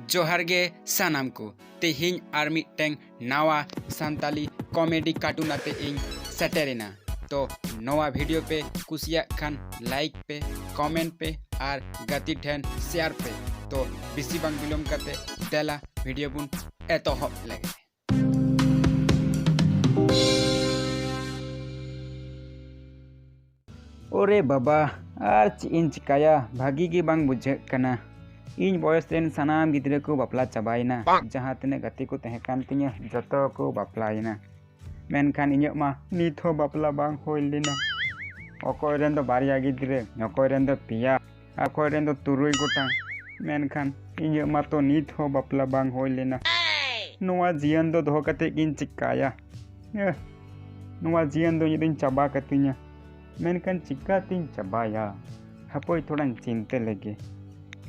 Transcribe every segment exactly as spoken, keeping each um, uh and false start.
ᱡᱚᱦᱟᱨ ᱜᱮ ᱥᱟᱱᱟᱢ ᱠᱚ, ᱛᱮᱦᱮᱧ ᱟᱨ ᱢᱤᱫᱴᱟᱝ ᱱᱟᱣᱟ ᱥᱟᱱᱛᱟᱞᱤ comedy cartoon ᱟᱛᱮ ᱤᱧ ᱥᱮᱴᱮᱨᱮᱱᱟ᱾ ᱛᱚ ᱱᱚᱣᱟ video ᱯᱮ ᱠᱩᱥᱤᱭᱟᱜ ᱠᱷᱟᱱ like ᱯᱮ, comment ᱯᱮ ᱟᱨ ᱜᱟᱛᱮ ᱴᱷᱮᱱ share ᱯᱮ᱾ ᱛᱚ ᱵᱮᱥᱤ ᱵᱟᱝ ᱵᱤᱞᱚᱢ ᱠᱟᱛᱮ ᱫᱮᱞᱟ video ᱵᱚᱱ ᱮᱛᱚᱦᱚᱵ ᱞᱮᱜᱮ᱾ ᱳᱨᱮ ᱵᱟᱵᱟ, ᱟᱨ ᱪᱮᱫ ᱤᱧ ᱪᱤᱠᱟᱭᱟ, ᱵᱷᱟᱹᱜᱤ ᱜᱮ ᱵᱟᱝ ᱵᱩᱡᱷᱟᱹᱜ ᱠᱟᱱᱟ᱾ ᱤᱧ ᱵᱚᱭᱚᱥ ᱨᱮᱱ ᱥᱟᱱᱟᱢ ᱜᱤᱫᱽᱨᱟᱹ ᱠᱚ ᱵᱟᱯᱞᱟ ᱪᱟᱵᱟᱭᱮᱱᱟ᱾ ᱡᱟᱦᱟᱸ ᱛᱤᱱᱟᱹᱜ ᱜᱟᱛᱮ ᱠᱚ ᱛᱟᱦᱮᱸ ᱠᱟᱱ ᱛᱤᱧᱟᱹ, ᱡᱚᱛᱚ ᱠᱚ ᱵᱟᱯᱞᱟᱭᱮᱱᱟ᱾ ᱢᱮᱱᱠᱷᱟᱱ ᱤᱧᱟᱹᱜ ᱢᱟ ᱱᱤᱛ ᱦᱚᱸ ᱵᱟᱯᱞᱟ ᱵᱟᱝ ᱦᱩᱭ ᱞᱮᱱᱟ᱾ ᱚᱠᱚᱭ ᱨᱮᱱ ᱫᱚ ᱵᱟᱨᱭᱟ ᱜᱤᱫᱽᱨᱟᱹ, ᱚᱠᱚᱭ ᱨᱮᱱ ᱫᱚ ᱯᱮᱭᱟ, ᱚᱠᱚᱭ ᱨᱮᱱ ᱫᱚ ᱛᱩᱨᱩᱭ ᱜᱚᱴᱟᱝ᱾ ᱢᱮᱱᱠᱷᱟᱱ ᱤᱧᱟᱹᱜ ᱢᱟᱛᱚ ᱱᱤᱛ ᱦᱚᱸ ᱵᱟᱯᱞᱟ ᱵᱟᱝ ᱦᱩᱭ ᱞᱮᱱᱟ᱾ ᱱᱚᱣᱟ ᱡᱤᱭᱚᱱ ᱫᱚ ᱫᱚᱦᱚ ᱠᱟᱛᱮ ᱜᱤᱧ ᱪᱤᱠᱟᱭᱟ? ᱮᱦ, ᱱᱚᱣᱟ ᱡᱤᱭᱚᱱ ᱫᱚ ᱤᱧ ᱫᱚᱧ ᱪᱟᱵᱟ ᱠᱟᱹᱛᱤᱧᱟ᱾ ᱢᱮᱱᱠᱷᱟᱱ ᱪᱤᱠᱟᱹᱛᱤᱧ ᱪᱟᱵᱟᱭᱟ? ᱦᱟᱯᱳᱭ ᱛᱷᱚᱲᱟᱧ ᱪᱤᱱᱛᱟᱹ ᱞᱮᱜᱮ᱾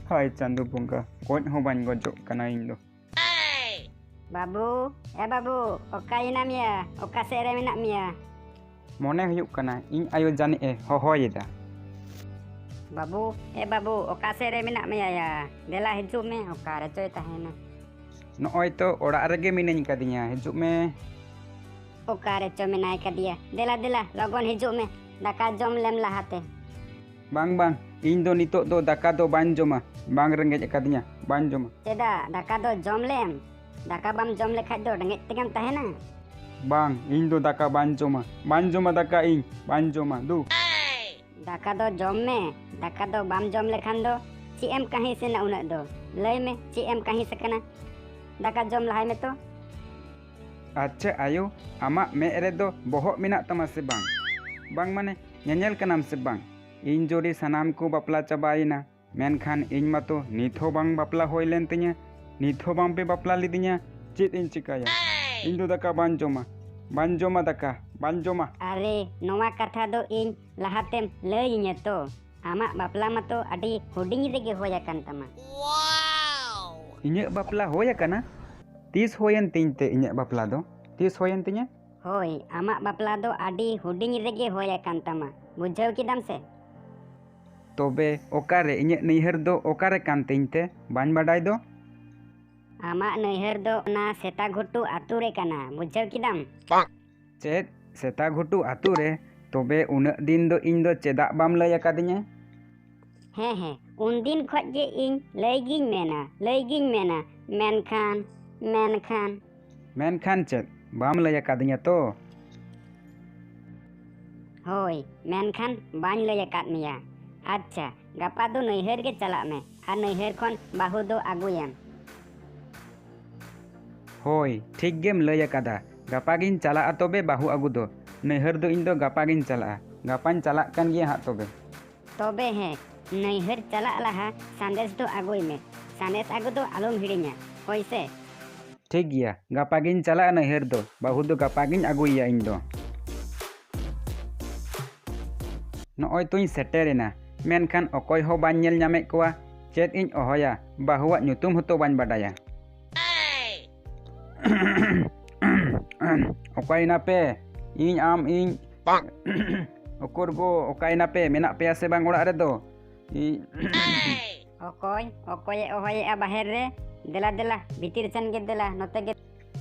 ᱦᱟᱭ ᱪᱟᱸᱫᱳ ᱵᱚᱸᱜᱟ, ᱜᱚᱡ ᱦᱚᱸ ᱵᱟᱹᱧ ᱜᱚᱡᱚᱜ ᱠᱟᱱᱟ ᱤᱧ ᱫᱚ᱾ ᱵᱟᱹᱵᱩ, ᱮ ᱵᱟᱹᱵᱩ, ᱚᱠᱟᱭᱮᱱᱟ ᱢᱮᱭᱟ? ᱚᱠᱟ ᱥᱮᱫ ᱨᱮ ᱢᱮᱱᱟᱜ ᱢᱮᱭᱟ? ᱢᱚᱱᱮ ᱦᱩᱭᱩᱜ ᱠᱟᱱᱟ ᱤᱧ ᱟᱭᱳ ᱡᱟᱹᱱᱤᱡ ᱮ ᱦᱚᱦᱚᱭᱮᱫᱟ᱾ ᱵᱟᱹᱵᱩ, ᱮ ᱵᱟᱹᱵᱩ, ᱚᱠᱟ ᱥᱮᱫ ᱨᱮ ᱢᱮᱱᱟᱜ ᱢᱮᱭᱟ ᱭᱟ? ᱫᱮᱞᱟ ᱦᱤᱡᱩᱜ ᱢᱮ, ᱚᱠᱟ ᱨᱮᱪᱚᱭ ᱛᱟᱦᱮᱱᱟ᱾ ᱱᱚᱜᱼᱚᱭ ᱛᱚ ᱚᱲᱟᱜ ᱨᱮᱜᱮ ᱢᱤᱱᱟᱹᱧ ᱠᱟᱫᱤᱧᱟ, ᱦᱤᱡᱩᱜ ᱢᱮ᱾ ᱚᱠᱟ ᱨᱮᱪᱚ ᱢᱮᱱᱟᱭ ᱠᱟᱫᱮᱭᱟ᱾ ᱫᱮᱞᱟ, ᱫᱮᱞᱟ, ᱞᱚᱜᱚᱱ ᱦᱤᱡᱩᱜ ᱢᱮ, ᱫᱟᱠᱟ ᱡᱚᱢ ᱞᱮᱢ ᱞᱟᱦᱟᱛᱮ᱾ ᱵᱟᱝ, ᱵᱟᱝ, ᱤᱧ ᱫᱚ ᱱᱤᱛᱚᱜ ᱫᱚ ᱫᱟᱠᱟ ᱫᱚ ᱵᱟᱹᱧ ᱡᱚᱢᱟ, ᱵᱟᱝ ᱨᱮᱸᱜᱮᱡ ᱟᱠᱟᱫᱤᱧᱟ, ᱵᱟᱹᱧ ᱡᱚᱢᱟ᱾ ᱪᱮᱫᱟᱜ, ᱫᱟᱠᱟ ᱫᱚ ᱡᱚᱢ ᱞᱮᱢ, ᱫᱟᱠᱟ ᱵᱟᱢ ᱡᱚᱢ ᱞᱮᱠᱷᱟᱡ ᱫᱚ ᱨᱮᱸᱜᱮᱡ ᱛᱮᱜᱮᱢ ᱛᱟᱦᱮᱱᱟ᱾ ᱵᱟᱝ, ᱤᱧ ᱫᱚ ᱫᱟᱠᱟ ᱵᱟᱹᱧ ᱡᱚᱢᱟ, ᱵᱟᱹᱧ ᱡᱚᱢᱟ ᱫᱟᱠᱟ ᱤᱧ, ᱵᱟᱹᱧ ᱡᱚᱢᱟ, ᱫᱩ᱾ ᱫᱟᱠᱟ ᱫᱚ ᱡᱚᱢ ᱢᱮ, ᱫᱟᱠᱟ ᱫᱚ ᱵᱟᱢ ᱡᱚᱢ ᱞᱮᱠᱷᱟᱱ ᱫᱚ ᱪᱮᱫ ᱮᱢ ᱠᱟᱹᱦᱤᱥ ᱮᱱᱟ ᱩᱱᱟᱹᱜ ᱫᱚ? ᱞᱟᱹᱭ ᱢᱮ, ᱪᱮᱫ ᱮᱢ ᱠᱟᱹᱦᱤᱥ ᱟᱠᱟᱱᱟ? ᱫᱟᱠᱟ ᱡᱚᱢ ᱞᱟᱦᱟᱭ ᱢᱮ ᱛᱚ᱾ ᱟᱪᱪᱷᱟ ᱟᱭᱳ, ᱟᱢᱟᱜ ᱢᱮᱫ ᱨᱮᱫᱚ ᱵᱚᱦᱚᱜ ᱢᱮᱱᱟᱜ ᱛᱟᱢᱟ ᱥᱮ ᱵᱟᱝ? ᱵᱟᱝ ᱢᱟᱱᱮ, ᱧᱮᱧᱮᱞ ᱠᱟᱱᱟᱢ ᱥᱮ ᱵᱟᱝ? ᱤᱧ ᱡᱳᱨᱤ ᱥᱟᱱᱟᱢ ᱠᱚ ᱵᱟᱯᱞᱟ ᱪᱟᱵᱟᱭᱮᱱᱟ, ᱢᱮᱱᱠᱷᱟᱱ ᱤᱧ ᱢᱟᱛᱚ ᱱᱤᱛ ᱦᱚᱸ ᱵᱟᱝ ᱵᱟᱯᱞᱟ ᱦᱩᱭ ᱞᱮᱱ ᱛᱤᱧᱟᱹ, ᱱᱤᱛ ᱦᱚᱸ ᱵᱟᱝ ᱯᱮ ᱵᱟᱯᱞᱟ ᱞᱤᱫᱤᱧᱟ᱾ ᱪᱮᱫ ᱤᱧ ᱪᱤᱠᱟᱹᱭᱟ? ᱤᱧ ᱫᱚ ᱫᱟᱠᱟ ᱵᱟᱹᱧ ᱡᱚᱢᱟ, ᱵᱟᱹᱧ ᱡᱚᱢᱟ ᱫᱟᱠᱟ, ᱵᱟᱹᱧ ᱡᱚᱢᱟ᱾ ᱟᱨᱮ, ᱱᱚᱣᱟ ᱠᱟᱛᱷᱟ ᱫᱚ ᱤᱧ ᱞᱟᱦᱟᱛᱮᱢ ᱞᱟᱹᱭᱟᱹᱧᱟᱹ ᱛᱚ᱾ ᱟᱢᱟᱜ ᱵᱟᱯᱞᱟ ᱢᱟᱛᱚ ᱟᱹᱰᱤ ᱦᱩᱰᱤᱧ ᱨᱮᱜᱮ ᱦᱩᱭ ᱟᱠᱟᱱ ᱛᱟᱢᱟ᱾ ᱤᱧᱟᱹᱜ ᱵᱟᱯᱞᱟ ᱦᱩᱭ ᱟᱠᱟᱱᱟ? ᱛᱤᱥ ᱦᱩᱭᱮᱱ ᱛᱤᱧ ᱛᱮ ᱤᱧᱟᱹᱜ ᱵᱟᱯᱞᱟ ᱫᱚ? ᱛᱤᱥ ᱦᱩᱭᱮᱱ ᱛᱤᱧᱟᱹ? ᱦᱳᱭ, ᱟᱢᱟᱜ ᱵᱟᱯᱞᱟ ᱫᱚ ᱟᱹᱰᱤ ᱦᱩᱰᱤᱧ ᱨᱮᱜᱮ ᱦᱩᱭ ᱟᱠᱟᱱ ᱛᱟᱢᱟ, ᱵᱩᱡᱷᱟᱹᱣ ᱠᱮᱫᱟᱢ ᱥᱮ? ᱛᱚᱵᱮ ᱚᱠᱟᱨᱮ? ᱤᱧᱟᱹᱜ ᱱᱟᱹᱭᱦᱟᱹᱨ ᱫᱚ ᱚᱠᱟᱨᱮ ᱠᱟᱱ ᱛᱤᱧ ᱛᱮ ᱵᱟᱹᱧ ᱵᱟᱰᱟᱭ ᱫᱚ? ᱟᱢᱟᱜ ᱱᱟᱹᱭᱦᱟᱹᱨ ᱫᱚ ᱚᱱᱟ ᱥᱮᱛᱟ ᱜᱷᱩᱴᱩ ᱟᱛᱳ ᱨᱮ ᱠᱟᱱᱟ, ᱵᱩᱡᱷᱟᱹᱣ ᱠᱮᱫᱟᱢ? ᱪᱮᱫ? ᱥᱮᱛᱟ ᱜᱷᱩᱴᱩ ᱟᱛᱳ ᱨᱮ? ᱛᱚᱵᱮ ᱩᱱᱟᱹᱜ ᱫᱤᱱ ᱫᱚ ᱤᱧ ᱫᱚ ᱪᱮᱫᱟᱜ ᱵᱟᱢ ᱞᱟᱹᱭ ᱟᱠᱟᱫᱤᱧᱟ? ᱦᱮᱸ, ᱦᱮᱸ, ᱩᱱᱫᱤᱱ ᱠᱷᱚᱡ ᱜᱮ ᱤᱧ ᱞᱟᱹᱭ ᱜᱤᱧ ᱢᱮᱱᱟ, ᱞᱟᱹᱭ ᱜᱤᱧ ᱢᱮᱱᱟ, ᱢᱮᱱᱠᱷᱟᱱ, ᱢᱮᱱᱠᱷᱟᱱ᱾ ᱢᱮᱱᱠᱷᱟᱱ ᱪᱮᱫ? ᱵᱟᱢ ᱞᱟᱹᱭ ᱟᱠᱟᱫᱤᱧᱟ ᱛᱚ? ᱦᱳᱭ, ᱢᱮᱱᱠᱷᱟᱱ ᱵᱟᱹᱧ ᱞᱟᱹᱭ ᱟᱠᱟᱫ ᱢᱮᱭᱟ᱾ ᱟᱪᱪᱷᱟ, ᱜᱟᱯᱟ ᱫᱚ ᱱᱟᱹᱭᱦᱟᱹᱨ ᱜᱮ ᱪᱟᱞᱟᱜ ᱢᱮ ᱟᱨ ᱱᱟᱹᱭᱦᱟᱹᱨ ᱠᱷᱚᱱ ᱵᱟᱹᱦᱩ ᱫᱚ ᱟᱹᱜᱩᱭᱮᱢ᱾ ᱦᱳᱭ, ᱴᱷᱤᱠ ᱜᱮᱢ ᱞᱟᱹᱭ ᱟᱠᱟᱫᱟ᱾ ᱜᱟᱯᱟ ᱜᱤᱧ ᱪᱟᱞᱟᱜᱼᱟ ᱛᱚᱵᱮ ᱵᱟᱹᱦᱩ ᱟᱹᱜᱩ ᱫᱚ᱾ ᱱᱟᱹᱭᱦᱟᱹᱨ ᱫᱚ ᱤᱧ ᱫᱚ ᱜᱟᱯᱟ ᱜᱤᱧ ᱪᱟᱞᱟᱜᱼᱟ᱾ ᱜᱟᱯᱟᱧ ᱪᱟᱞᱟᱜ ᱠᱟᱱ ᱜᱮᱭᱟ ᱦᱟᱸᱜ ᱛᱚᱵᱮ᱾ ᱛᱚᱵᱮ ᱦᱮᱸ, ᱱᱟᱹᱭᱦᱟᱹᱨ ᱪᱟᱞᱟᱜ ᱞᱟᱦᱟ ᱥᱟᱸᱫᱮᱥ ᱫᱚ ᱟᱹᱜᱩᱭ ᱢᱮ᱾ ᱥᱟᱸᱫᱮᱥ ᱟᱹᱜᱩ ᱫᱚ ᱟᱞᱚᱢ ᱦᱤᱲᱤᱧᱟ, ᱦᱳᱭ ᱥᱮ? ᱴᱷᱤᱠ ᱜᱮᱭᱟ, ᱜᱟᱯᱟ ᱜᱤᱧ ᱪᱟᱞᱟᱜᱼᱟ ᱱᱟᱹᱭᱦᱟᱹᱨ ᱫᱚ᱾ ᱵᱟᱹᱦᱩ ᱫᱚ ᱜᱟᱯᱟ ᱜᱤᱧ ᱟᱹᱜᱩᱭᱮᱭᱟ ᱤᱧ ᱫᱚ᱾ ᱱᱚᱜᱼᱚᱭ ᱛᱚᱧ ᱥᱮᱴᱮᱨᱮᱱᱟ, ᱢᱮᱱᱠᱷᱟᱱ ᱚᱠᱚᱭ ᱦᱚᱸ ᱵᱟᱹᱧ ᱧᱮᱞ ᱧᱟᱢᱮᱫ ᱠᱚᱣᱟ᱾ ᱪᱮᱫ ᱤᱧ ᱚᱦᱚᱭᱟ, ᱵᱟᱹᱦᱩᱣᱟᱜ ᱧᱩᱛᱩᱢ ᱦᱚᱸᱛᱚ ᱵᱟᱹᱧ ᱵᱟᱰᱟᱭᱟ᱾ ᱚᱠᱟᱭᱮᱱᱟ ᱯᱮ? ᱤᱧ, ᱟᱢ, ᱤᱧ᱾ ᱩᱠᱩᱨ ᱜᱳ, ᱚᱠᱟᱭᱮᱱᱟ ᱯᱮ? ᱢᱮᱱᱟᱜ ᱯᱮᱭᱟ ᱥᱮ ᱵᱟᱝ ᱚᱲᱟᱜ ᱨᱮᱫᱚ? ᱤᱧ ᱚᱠᱚᱭ? ᱚᱠᱚᱭᱮ ᱚᱦᱚᱭᱮᱜᱼᱟ ᱵᱟᱦᱮᱨ ᱨᱮ? ᱫᱮᱞᱟ, ᱫᱮᱞᱟ, ᱵᱷᱤᱛᱤᱨ ᱥᱮᱱ ᱜᱮ ᱫᱮᱞᱟ, ᱱᱚᱛᱮ ᱜᱮ᱾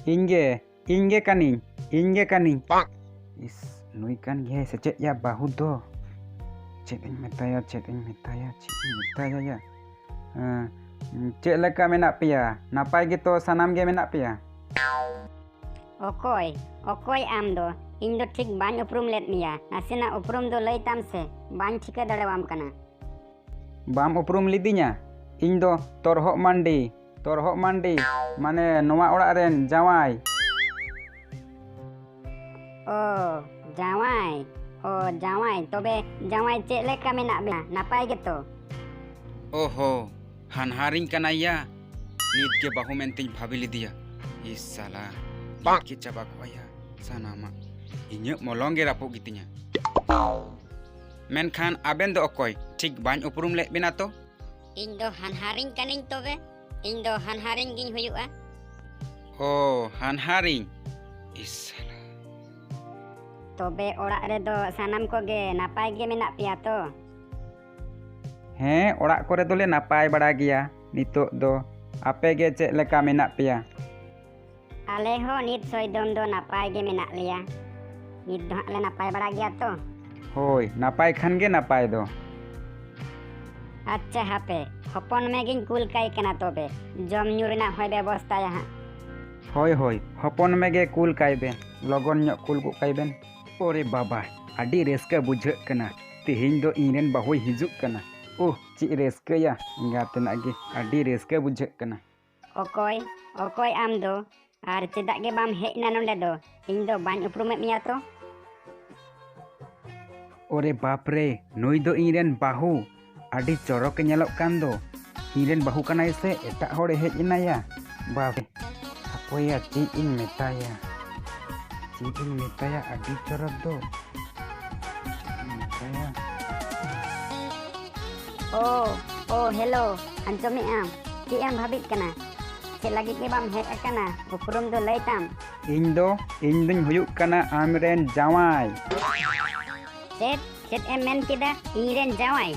ᱤᱧ ᱜᱮ, ᱤᱧ ᱜᱮ ᱠᱟᱹᱱᱤᱧ, ᱤᱧ ᱜᱮ ᱠᱟᱹᱱᱤᱧ᱾ ᱤᱥ, ᱱᱩᱭ ᱠᱟᱱ ᱜᱮᱭᱟᱭ ᱥᱮ ᱪᱮᱫ ᱭᱟ ᱵᱟᱹᱦᱩ ᱫᱚ? ᱪᱮᱫ ᱤᱧ ᱢᱮᱛᱟᱭᱟ, ᱪᱮᱫ ᱤᱧ ᱢᱮᱛᱟᱭᱟ, ᱪᱮᱫ ᱤᱧ ᱢᱮᱛᱟᱭᱟ ᱭᱟ? ᱦᱮᱸ, ᱪᱮᱫ ᱞᱮᱠᱟ ᱢᱮᱱᱟᱜ ᱯᱮᱭᱟ? ᱱᱟᱯᱟᱭ ᱜᱮᱛᱚ ᱥᱟᱱᱟᱢ ᱜᱮ ᱢᱮᱱᱟᱜ ᱯᱮᱭᱟ? ᱚᱠᱚᱭ? ᱚᱠᱚᱭ ᱟᱢ ᱫᱚ? ᱤᱧ ᱫᱚ ᱴᱷᱤᱠ ᱵᱟᱹᱧ ᱩᱯᱨᱩᱢ ᱞᱮᱫ ᱢᱮᱭᱟ᱾ ᱱᱟᱥᱮᱱᱟᱜ ᱩᱯᱨᱩᱢ ᱫᱚ ᱞᱟᱹᱭ ᱛᱟᱢ ᱥᱮ, ᱵᱟᱹᱧ ᱴᱷᱤᱠᱟᱹ ᱫᱟᱲᱮᱣᱟᱢ ᱠᱟᱱᱟ᱾ ᱵᱟᱢ ᱩᱯᱨᱩᱢ ᱞᱤᱫᱤᱧᱟ? ᱤᱧ ᱫᱚ ᱛᱚᱨᱦᱚᱜ ᱢᱟᱱᱰᱤ, ᱛᱚᱨᱦᱚᱜ ᱢᱟᱱᱰᱤ, ᱢᱟᱱᱮ ᱱᱚᱣᱟ ᱚᱲᱟᱜ ᱨᱮᱱ ᱡᱟᱶᱟᱭ᱾ ᱚ, ᱡᱟᱶᱟᱭ, ᱚ, ᱡᱟᱶᱟᱭ, ᱛᱚᱵᱮ ᱡᱟᱶᱟᱭ ᱪᱮᱫ ᱞᱮᱠᱟ ᱢᱮᱱᱟᱜ ᱵᱮᱱᱟ? ᱱᱟᱯᱟᱭ ᱜᱮᱛᱚ? ᱚᱦᱚ, ᱦᱟᱱᱦᱟᱨᱤᱧ ᱠᱟᱱᱟᱭ ᱭᱟ᱾ ᱱᱤᱛ ᱜᱮ ᱵᱟᱹᱦᱩ ᱢᱮᱱᱛᱮᱧ ᱵᱷᱟᱵᱤ ᱞᱮᱫᱮᱭᱟ᱾ ᱤᱥ ᱥᱟᱞᱟ, ᱱᱤᱛ ᱜᱮ ᱪᱟᱵᱟ ᱠᱚᱜᱼᱟ ᱭᱟ ᱥᱟᱱᱟᱢᱟᱜ᱾ ᱤᱧᱟᱹᱜ ᱢᱚᱞᱚᱝ ᱜᱮ ᱨᱟᱹᱯᱩᱫ ᱜᱮᱛᱤᱧᱟ᱾ ᱢᱮᱱᱠᱷᱟᱱ ᱟᱵᱮᱱ ᱫᱚ ᱚᱠᱚᱭ? ᱴᱷᱤᱠ ᱵᱟᱹᱧ ᱩᱯᱨᱩᱢ ᱞᱮᱫ ᱵᱮᱱᱟ ᱛᱚ? ᱤᱧ ᱫᱚ ᱦᱟᱱᱦᱟᱨᱤᱧ ᱠᱟᱹᱱᱟᱹᱧ ᱛᱚᱵᱮ᱾ ᱤᱧ ᱫᱚ ᱦᱟᱱᱦᱟᱨᱤᱧ ᱜᱤᱧ ᱦᱩᱭᱩᱜᱼᱟ᱾ ᱚ, ᱦᱟᱱᱦᱟᱨᱤᱧ᱾ ᱤᱥ ᱥᱟᱞᱟ᱾ ᱛᱚᱵᱮ ᱚᱲᱟᱜ ᱨᱮᱫᱚ ᱥᱟᱱᱟᱢ ᱠᱚᱜᱮ ᱱᱟᱯᱟᱭ ᱜᱮ ᱢᱮᱱᱟᱜ ᱯᱮᱭᱟ ᱛᱚ? ᱦᱮᱸ, ᱚᱲᱟᱜ ᱠᱚᱨᱮ ᱫᱚᱞᱮ ᱱᱟᱯᱟᱭ ᱵᱟᱲᱟ ᱜᱮᱭᱟ ᱱᱤᱛᱚᱜ ᱫᱚ᱾ ᱟᱯᱮ ᱜᱮ ᱪᱮᱫ ᱞᱮᱠᱟ ᱢᱮᱱᱟᱜ ᱯᱮᱭᱟ? ᱟᱞᱮ ᱦᱚᱸ ᱱᱤᱛ ᱥᱚᱭᱫᱚᱢ ᱫᱚ ᱱᱟᱯᱟᱭ ᱜᱮ ᱢᱮᱱᱟᱜ ᱞᱮᱭᱟ᱾ ᱱᱤᱛ ᱫᱚ ᱦᱟᱸᱜ ᱞᱮ ᱱᱟᱯᱟᱭ ᱵᱟᱲᱟ ᱜᱮᱭᱟ ᱛᱚ? ᱦᱳᱭ, ᱱᱟᱯᱟᱭ ᱠᱷᱟᱱ ᱜᱮ ᱱᱟᱯᱟᱭ ᱫᱚ᱾ ᱟᱪᱪᱷᱟ ᱦᱟᱯᱮ, ᱦᱚᱯᱚᱱ ᱢᱮ ᱜᱤᱧ ᱠᱩᱞ ᱠᱟᱭ ᱠᱟᱱᱟ ᱛᱚᱵᱮ, ᱡᱚᱢ ᱧᱩ ᱨᱮᱱᱟᱜ ᱦᱚᱸᱭ ᱵᱮᱵᱚᱥᱛᱟᱭᱟ ᱦᱟᱸᱜ᱾ ᱦᱳᱭ, ᱦᱳᱭ, ᱦᱚᱯᱚᱱ ᱢᱮ ᱜᱮ ᱠᱩᱞ ᱠᱟᱭ ᱵᱮᱱ, ᱞᱚᱜᱚᱱ ᱧᱚᱜ ᱠᱩᱞ ᱜᱚᱫ ᱠᱟᱭ ᱵᱮᱱ᱾ ᱳᱨᱮ ᱵᱟᱵᱟ, ᱟᱹᱰᱤ ᱨᱟᱹᱥᱠᱟᱹ ᱵᱩᱡᱷᱟᱹᱜ ᱠᱟᱱᱟ, ᱛᱮᱦᱮᱧ ᱫᱚ ᱤᱧ ᱨᱮᱱ ᱵᱟᱹᱦᱩᱭ ᱦᱤᱡᱩᱜ ᱠᱟᱱᱟ᱾ ᱳᱦ, ᱪᱮᱫ ᱨᱟᱹᱥᱠᱟᱹᱭᱟ, ᱮᱸᱜᱟᱛ ᱛᱮᱱᱟᱜ ᱜᱮ ᱟᱹᱰᱤ ᱨᱟᱹᱥᱠᱟᱹ ᱵᱩᱡᱷᱟᱹᱜ ᱠᱟᱱᱟ᱾ ᱚᱠᱚᱭ, ᱚᱠᱚᱭ ᱟᱢ ᱫᱚ? ᱟᱨ ᱪᱮᱫᱟᱜ ᱜᱮ ᱵᱟᱢ ᱦᱮᱡ ᱮᱱᱟ ᱱᱚᱸᱰᱮ ᱫᱚ? ᱤᱧ ᱫᱚ ᱵᱟᱹᱧ ᱩᱯᱨᱩᱢᱮᱫ ᱢᱮᱭᱟ ᱛᱚ᱾ ᱳᱨᱮ ᱵᱟᱯ ᱨᱮ, ᱱᱩᱭ ᱫᱚ ᱤᱧ ᱨᱮᱱ ᱵᱟᱹᱦᱩ, ᱟᱹᱰᱤ ᱪᱚᱨᱚᱠᱮ ᱧᱮᱞᱚᱜ ᱠᱟᱱ ᱫᱚ᱾ ᱤᱧ ᱨᱮᱱ ᱵᱟᱹᱦᱩ ᱠᱟᱱᱟᱭ ᱥᱮ ᱮᱴᱟᱜ ᱦᱚᱲᱮ ᱦᱮᱡ ᱮᱱᱟᱭᱟ? ᱵᱟᱯ ᱨᱮ, ᱦᱟᱯᱳᱭᱟ, ᱪᱮᱫ ᱤᱧ ᱢᱮᱛᱟᱭᱟ, ᱪᱮᱫ ᱤᱧ ᱢᱮᱛᱟᱭᱟ, ᱟᱹᱰᱤ ᱪᱚᱨᱚᱠ ᱫᱚ᱾ ᱪᱮᱫ ᱤᱧ ᱢᱮᱛᱟᱭᱟ? ᱳ, ᱳ, ᱦᱮᱞᱳ, ᱟᱸᱡᱚᱢᱮᱫ ᱟᱢ? ᱪᱮᱫ ᱮᱢ ᱵᱷᱟᱵᱤᱜ ᱠᱟᱱᱟ? ᱪᱮᱫ ᱞᱟᱹᱜᱤᱫ ᱜᱮ ᱵᱟᱢ ᱦᱮᱡ ᱟᱠᱟᱱᱟ? ᱩᱯᱨᱩᱢ ᱫᱚ ᱞᱟᱹᱭ ᱛᱟᱢ᱾ ᱤᱧ ᱫᱚ, ᱤᱧ ᱫᱚᱧ ᱦᱩᱭᱩᱜ ᱠᱟᱱᱟ ᱟᱢᱨᱮᱱ ᱡᱟᱶᱟᱭ᱾ ᱪᱮᱫ? ᱪᱮᱫ ᱮᱢ ᱢᱮᱱ ᱠᱮᱫᱟ? ᱤᱧ ᱨᱮᱱ ᱡᱟᱶᱟᱭ?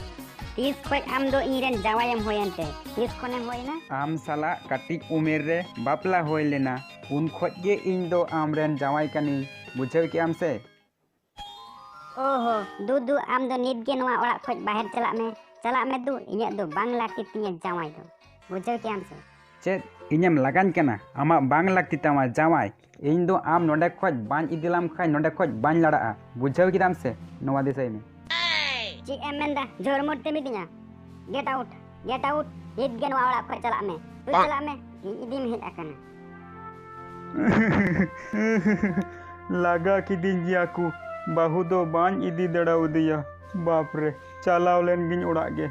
ᱛᱤᱥ ᱠᱷᱚᱡ ᱟᱢ ᱫᱚ ᱤᱧ ᱨᱮᱱ ᱡᱟᱶᱟᱭᱮᱢ ᱦᱩᱭᱮᱱ ᱛᱮ? ᱛᱤᱥ ᱠᱷᱚᱱᱮᱢ ᱦᱩᱭᱮᱱᱟ? ᱟᱢ ᱥᱟᱞᱟᱜ ᱠᱟᱹᱴᱤᱡ ᱩᱢᱮᱨ ᱨᱮ ᱵᱟᱯᱞᱟ ᱦᱩᱭ ᱞᱮᱱᱟ, ᱩᱱ ᱠᱷᱚᱡ ᱜᱮ ᱤᱧ ᱫᱚ ᱟᱢᱨᱮᱱ ᱡᱟᱶᱟᱭ ᱠᱟᱹᱱᱟᱹᱧ, ᱵᱩᱡᱷᱟᱹᱣ ᱠᱮᱜ ᱟᱢ ᱥᱮ? ᱳᱦᱳ, ᱫᱩ, ᱫᱩ, ᱟᱢ ᱫᱚ ᱱᱤᱛ ᱜᱮ ᱱᱚᱣᱟ ᱚᱲᱟᱜ ᱠᱷᱚᱡ ᱵᱟᱦᱮᱨ ᱪᱟᱞᱟᱜ ᱢᱮ᱾ ᱪᱟᱞᱟᱜ ᱢᱮ ᱫᱩ, ᱤᱧᱟᱹᱜ ᱫᱚ ᱵᱟᱝ ᱞᱟᱹᱠᱛᱤ ᱛᱤᱧᱟᱹ ᱡᱟᱶᱟᱭ ᱫᱚ᱾ ᱵᱩᱡᱷᱟᱹᱣ ᱠᱮᱜ ᱟᱢ ᱥᱮ? ᱪᱮᱫ? ᱤᱧᱮᱢ ᱞᱟᱜᱟᱧ ᱠᱟᱱᱟ? ᱟᱢᱟᱜ ᱵᱟᱝ ᱞᱟᱹᱠᱛᱤ ᱛᱟᱢᱟ ᱡᱟᱶᱟᱭ᱾ ᱤᱧ ᱫᱚ ᱟᱢ ᱱᱚᱰᱮ ᱠᱷᱚᱡ ᱵᱟᱹᱧ ᱤᱫᱤ ᱞᱮᱢ ᱠᱷᱟᱡ ᱱᱚᱰᱮ ᱠᱷᱚᱡ ᱵᱟᱹᱧ ᱞᱟᱲᱟᱜᱼᱟ᱾ ᱵᱩᱡᱷᱟᱹᱣ ᱠᱮᱫᱟᱢ ᱥᱮ? ᱱᱚᱣᱟ ᱫᱤᱥᱟᱹᱭ ᱢᱮ᱾ ᱪᱮᱫ ᱮᱢ ᱢᱮᱱᱫᱟ? ᱡᱳᱨ ᱢᱳᱨ ᱛᱮ ᱢᱤᱛᱟᱹᱧᱟ? Get out, get out, ᱱᱤᱛ ᱜᱮ ᱱᱚᱣᱟ ᱚᱲᱟᱜ ᱠᱷᱚᱡ ᱪᱟᱞᱟᱜ ᱢᱮ᱾ ᱛᱩᱭ ᱪᱟᱞᱟᱜ ᱢᱮ, ᱤᱧ ᱤᱫᱤᱢ ᱦᱮᱡ ᱟᱠᱟᱱᱟ᱾ ᱞᱟᱜᱟ ᱠᱤᱫᱤᱧ ᱜᱮᱭᱟ ᱠᱚ, ᱵᱟᱹᱦᱩ ᱫᱚ ᱵᱟᱹᱧ ᱤᱫᱤ ᱫᱟᱲᱮᱭᱟᱫᱮᱭᱟ᱾ ᱵᱟᱯ ᱨᱮ, ᱪᱟᱞᱟᱣ ᱞᱮᱱ ᱜᱤᱧ ᱚᱲᱟᱜ ᱜᱮ᱾